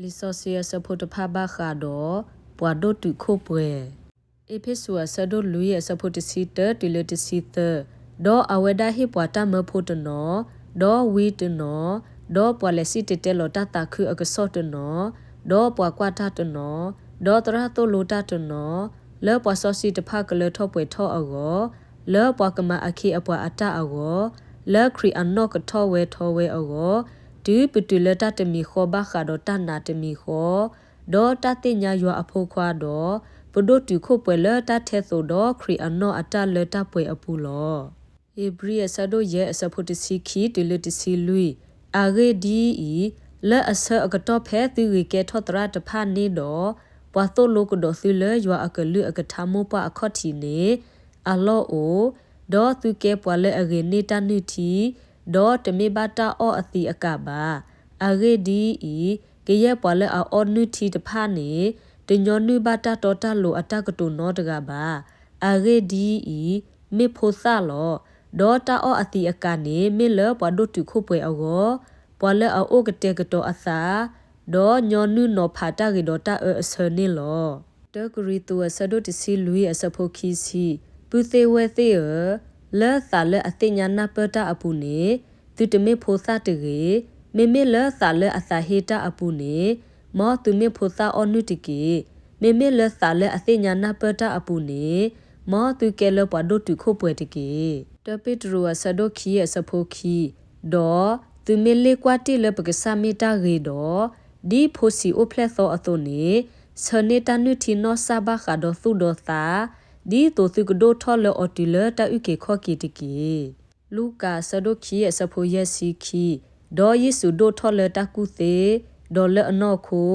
လံာ်စီဆှံအဆၢဖိတဖၣ်ဘၣ်ဃးဒီး ပှၤဒိၣ်တုာ်ခိၣ်ပှဲၤ. အ့းဖ့းစူးအဆၢဒိၣ်လွံၢ်အဆၢဖိတဆံတၢတုၤလၢတဆံသၢ, ဒီးအဝဲဒၣ်ဟ့ၣ်ပှၤတၢ်မၢဖိတနီၤ, ဒီးဝံတနီၤ, ဒီးပှၤလဲၤစံၣ်တဲၤတဲလီၤတၢ်သးခုအကစီၣ်တနီၤ, ဒီးပှၤကွၢ်တၢ်တနီၤ, ဒီးသရၣ်သိၣ်လိတၢ်တနီၤ, လၢပှၤစီဆှံတဖၣ်ကလၢထီၣ်ပှဲၤထီၣ်အဂီၢ်, လၢပှၤကမၤအခ့အပှၤအတၢ်အဂီၢ်, လၢခရံာ်အနီၣ်ကထီၣ်ဝဲထီဝဲအဂီၢ်, တုၤပတုၤလၢတၢ်တမံၤဃီဘၣ်ဃးဒီးတၢ်နာ်တမံၤဃီ, ဒီးတၢ်သ့ၣ်ညါယွၤအဖိခွါဒီး, ပဒိၣ်တုာ်ခိၣ်ပှဲၤလၢတၢ်ထဲသိးဒီးခရံာ်အနီၣ်အတၢ်လၢတၢ်ပှဲၤအပူၤလီၤ. ဧ့ၤဘြံၤအဆၢဒိၣ်ယဲၢ်အဆၢဖိတဆံခံတုၤလၢတဆံလွံၢ်, အဂ့ၢ်ဒ်အံၤ, လၢအဆၢအကတီၢ်ဖဲသုဂ့ၤကဲထီၣ်သရၣ်တဖၣ်န့ၣ်ဒီး, ပှၤသိၣ်လိကဒီးသုလၢယွၤအကလုၢ်အကထါမိၢ်ပှၢ်အခီၣ်ထံးန့ၣ်, အလီၢ်အိၣ်, ဒီးသုကဲပှၤလၢအဂ့ၤန့ၢ်တၢ်နုၢ်ထံ, ဒီးတမ့ၢ်ဘၣ်တၢ်အီၣ်အသံးအကာ်ဘၣ်. အဂ့ၢ်ဒ်အံၤ, ကယဲၢ်ပှၤလၢအအီၣ်နုၢ်ထံတဖၣ်န့ၣ်, တညီနုၢ်ဘၣ်တၢ်တီတၢ်လိၤအတၢ်ကတိၤနီတဂၤဘၣ်. အဂ့ၢ်ဒ်အံၤ, မ့ၢ်ဖိသၣ်လီၤ. ဒီးတၢ်အီၣ်အသံးအကာ်န့ၣ် မ့ၢ်လၢပှၤဒိၣ်တုာ်ခိၣ်ပှဲၤအဂီၢ်, ပှၤလၢအအိၣ်ကတဲာ်ကတီၤအသး, ဒီးညီနုၢ်နီၤဖးတၢ်ဂ့ၤဒီးတၢ်အၢအဆၢန့ၣ်လီၤ. တၢကရံၣ်သူးအဆၢဒိၣ်တဆံလွံၢ်အဆၢဖိခံဆံ, ပုၢ်သ့ၣ်ဝဲၢ်သ့ၣ်ဧၢ, လၢသးလၢအသ့ၣ်ညါနၢ်ပၢၢ်တၢ်အပူၤန့ၣ်, သုတမ့ၢ်ဖိသၣ်တဂ့ၤ, မ့မ့ၢ်လၢသးလၢအသးဟ့တၢ်အပူၤန့ၣ်, မ်သုမ့ၢ်ဖိသၣ်အီၣ်နုၢ်တက့ၢ်. မ့မ့ၢ်လၢသးလၢအသ့ၣ်ညါနၢ်ပၢၢ်တၢ်အပူၤန့ၣ်, မ်သုကဲလၢပှၤဒိၣ်တုာ်ခိၣ်ပှဲၤတက့ၢ်. တၢပ့းတရူးအဆၢဒိၣ်ခံအဆၢဖိခံ, ဒီးသုမ့ၢ်လ့ၣ်ကွၢ်တ့ၢ်လၢပကစၢ်မ့ၢ်တၢ်ဂ့ၤဒီး, ဒ်ဖိဆံးအိၣ်ဖျဲၣ်သီအသိးန့ၣ်, ဆၢန့ၢ်တၢ်နုၢ်ထံနီၢ်စၢ်ဘၣ်ဃးဒီးသူၣ်ဒီးသး, ဒ်သိးသုကဒိၣ်ထီၣ်လၢအီၤတုၤလၢတၢ်အုၣ်က့ၤခီၣ်က့ၤတက့ၢ်. လူၤကၣ်အဆၢဒိၣ်ခံအဆၢဖိယဲၢ်ဆံခံ, ဒီးယ့ၣ်ၡူးဒိၣ်ထီၣ်လၢတၢ်ကူၣ်သ့, ဒီးလၢအနီၢ်ခိ,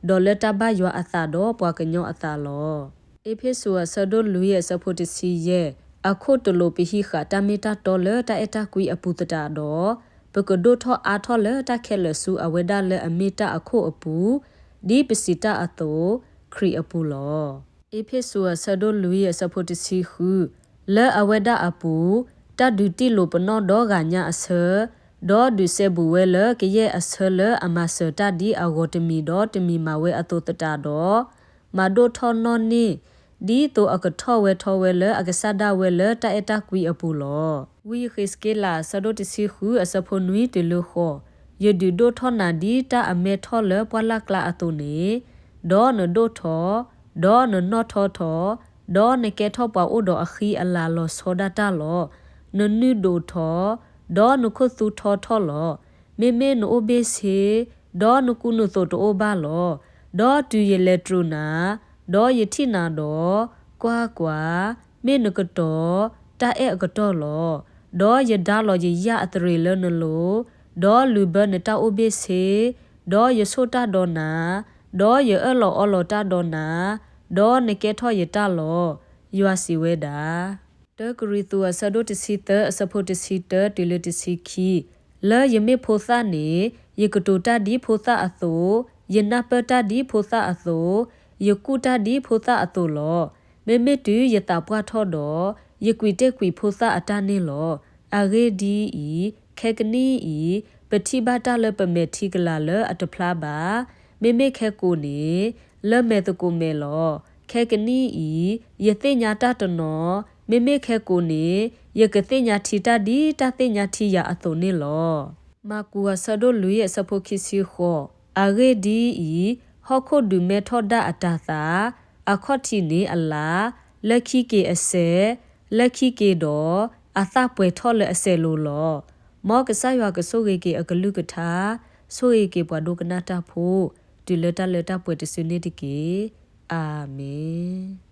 ဒီးလၢတၢ်ဘၣ်ယွၤအသးဒီးပှၤကညီအသးလီၤ. အ့းဖ့းစူးအဆၢဒိၣ်လွံၢ်အဆၢဖိတဆံယဲၢ်, အခိၣ်တလိာ်ပဟံးဃာ်တၢ်မ့ၢ်တၢ်တီလၢတၢ်အဲၣ်တၢ်ကွံအပူၤသတးဒီး, ပကဒိၣ်ထီၣ်အါထီၣ်လၢတၢ်ခဲလၢာ်ဆူအဝဲဒၣ်လၢအမ့ၢ်တၢ်အခိၣ်အပူၤ, ဒ်ပစံးတၢ်အသိး, ခရံာ်အပူၤလီၤ. အ့းဖ့းစူးအဆၢဒိၣ်လွံၢ်အဆၢဖိတဆံဃု, လၢအဝဲဒၣ်အပူၤ, တၢ်ဒုးတံၢ်လိာ်ပနီၣ်ဒီဂၤညါအဆၢ, ဒီးဒုးစဲဘူးဝဲလၢကယဲၢ်အဆၢလၢအမၤစၢၤတၢ်ဒ်အဂီၢ်တမံၤဒီးတမံၤမၤဝဲအသိးသတးဒီး, မၤဒိၣ်ထီၣ်နီၢ်န့ၢ်, ဒ်သိးအကထီၣ်ဝဲထီဝဲလၢအကစၢ်ဒၣ်ဝဲလၢတၢ်အဲၣ်တၢ်ကွံအပူၤလီၤ. ဝံယဃ့းစက့လးအဆၢဒိၣ်တဆံဃုအဆၢဖိနွံတုၤလၢဃိး, ယဒုးဒိၣ်ထီၣ်နၤဒ်တၢ်အမဲထီၣ်လၢပှၢ်လၢ်ကျါအသိးန့ၣ်, ဒီးနဒိၣ်ထီၣ်, ဒီးနနီၣ်ထီထီၣ်, ဒီးနကဲထီၣ်ပှၤအိၣ်ဒီးအဃံအလၤလီၤဆီဒၣ်တၢ်လီၤ. နနုၢ်ဒိၣ်ထီၣ်, ဒီးနခိၣ်သူထီထီၣ်လီၤ. မ့မ့ၢ်နအိၣ်ဘ့ၣ်ဆ့, ဒီးနကူနသိးတအိၣ်ဘၣ်လီၤ. ဒီးတုၤယလဲၤတြူာ်နၤ, ဒီးယထံၣ်နၤဒီး, ကွၢ်ကွၢ်, မ့ၢ်နကတီၤ, တၢ်အဲၣ်အကတီၢ်လီၤ. ဒီးယဒါလီၤယယၣ်အသရ့ၤလၢနလိၤ, ဒီးလုာ်ဘၢနတၢ်အိၣ်ဘ့ၣ်ဆ့, ဒီးယဆိၣ်တၢ်ဒီးနၤ, ဒီးယအၢၣ်လီၤအီလီၤတၢ်ဒီးနၤ, ဒီးနကဲထီၣ်ယတၢ်လီၤ. ယွၤစံးဝဲဒၣ်. တၢကရံၣ်သူးအဆၢဒိၣ်တဆံသၢအဆၢဖိတဆံတၢတုၤလၢတဆံခံ, လၢယမ့ၢ်ဖိသၣ်န့ၣ်, ယကတိၤတၢ်ဒ်ဖိသၣ်အသိး, ယနၢ်ပၢၢ်တၢ်ဒ်ဖိသၣ်အသိး, ယကူၣ်တၢ်ဒ်ဖိသၣ်အသိးလီၤ. မ့မ့ၢ်တုၤယသးပှၢ်ထီၣ်ဒီး, ယကွံာ်တ့ၢ်ကွံာ်ဖိသၣ်အတၢ်န့ၣ်လီၤ. အဂ့ၢ်ဒ်အံၤ, ခဲကနံၣ်အံၤ, ပထံၣ်ဘၣ်တၢ်လၢပမဲာ်ထံကလၤလၢအတဖျါဘၣ်. မ့မ့ၢ်ခဲကိာ်န့ၣ်, လၢမဲာ်သကိးမဲာ်လီၤ. ခဲကနံၣ်အံၤ, ယသ့ၣ်ညါတၢ်တနီၤ, မ့မ့ၢ်ခဲကိာ်န့ၣ်, ယကသ့ၣ်ညါထံတၢ်ဒ်တၢ်သ့ၣ်ညါထံယၤအသိးန့ၣ်လီၤ. မၢ်ကူးအဆၢဒိၣ်လွံၢ်အဆၢဖိခံဆံဃိး, အဂ့ၢ်ဒ်အံၤ, ဟီၣ်ခိၣ်ဒုးမဲထီၣ်ဒၣ်အတၤသၣ်, အခီၣ်ထံးန့ၣ်အလၤ, လၢခံက့ၤအစဲး, လၢခံက့ၤဒီး, အသၣ်ပှဲၤထီၣ်လၢအစဲးလိၤလီၤ. မ်ကစၢ်ယွၤကဆိၣ်ဂ့ၤက့ၤအကလုၢ်ကထါ, ဆိၣ်ဂ့ၤက့ၤပှၤဒိကနၣ်တၢ်ဖိ, တုၤလၢတၢ်လၢတၢ်ပှဲၤတစုန့ၣ်တက့ၢ်. အၤမ့ၣ်.